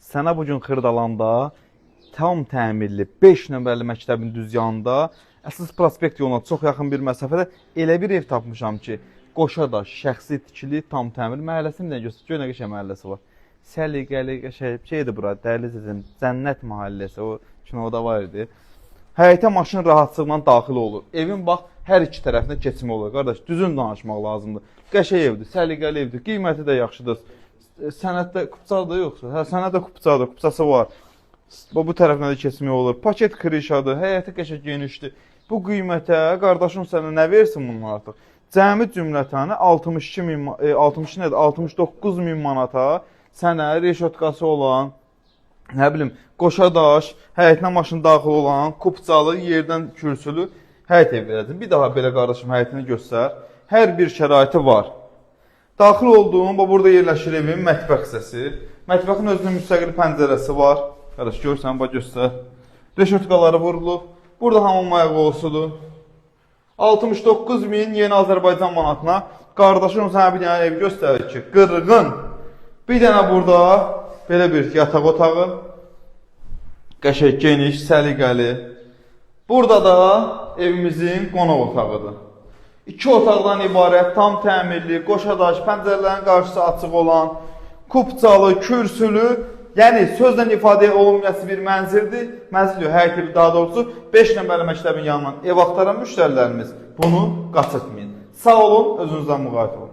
Sənə bu gün Xırdalanda tam təmirli 5 nömrəli məktəbin düz yanında, əsas prospekt yoluna çox yaxın bir məsafədə elə bir ev tapmışam ki, Qoşadaş şəxsi tikili tam təmir məhəlləsini bir dənə göstər. Gör nə qəşəng məhəlləsi var. Səliqəli, qəşəng şeydir bura, dəhliz dedim, Cənnət məhəlləsi, o kinoda var idi. Həyətə maşın rahatlıqla daxil olur. Evin bax hər iki tərəfinə keçmə olur. Qardaş, düzün danışmaq lazımdır. Qəşəng evdir, səliqəli evdir, qiyməti də yaxşıdır. Sənəddə kupçadır yoxsa? Hə, sənəddə kupçadır, kupçası var. Bu tərəfinə də keçmək olur. Paket krişadır, həyəti qəşəng genişdir. Bu qiymətə qardaşım sənə nə versin bundan artıq? Cəmi cümlətəni 62 min, 60 nədir? 69 min manata sənə reşotkası olan, nə bilim, qoşadaş, həyətinə maşın daxil olan, kupçalı, yerdən kürsülü həyət ev verəcəm. Bir daha belə qardaşım həyətini göstər. Hər bir şəraiti var. Daxil olduğum, bax burada yerləşir evin mətbəx hissəsi. Mətbəxin özünün müstəqil pəncərəsi var. Qardaş görsən, bax göstər. Reşotkaları vurulub. Burada hamam ayaqlısudur. 69 min yeni Azərbaycan manatına qardaşım sənə bir dənə ev göstərir ki, qırğın. Bir dənə burada belə bir yataq otağı. Qəşəng, geniş, səliqəli. Burada da evimizin qonaq otağıdır. İki otaqdan ibarət, tam təmirli, qoşadaş, pəncərələrin qarşısı açıq olan, kupçalı, kürsülü, yəni sözlə ifadə olunmayası bir mənzildir. Mənzil yox, həyət evi daha doğrusu 5 nömrəli məktəbin yanından ev axtaran müştərilərimiz bunu qaçırtmayın. Sağ olun, özünüzdən müğayət olun.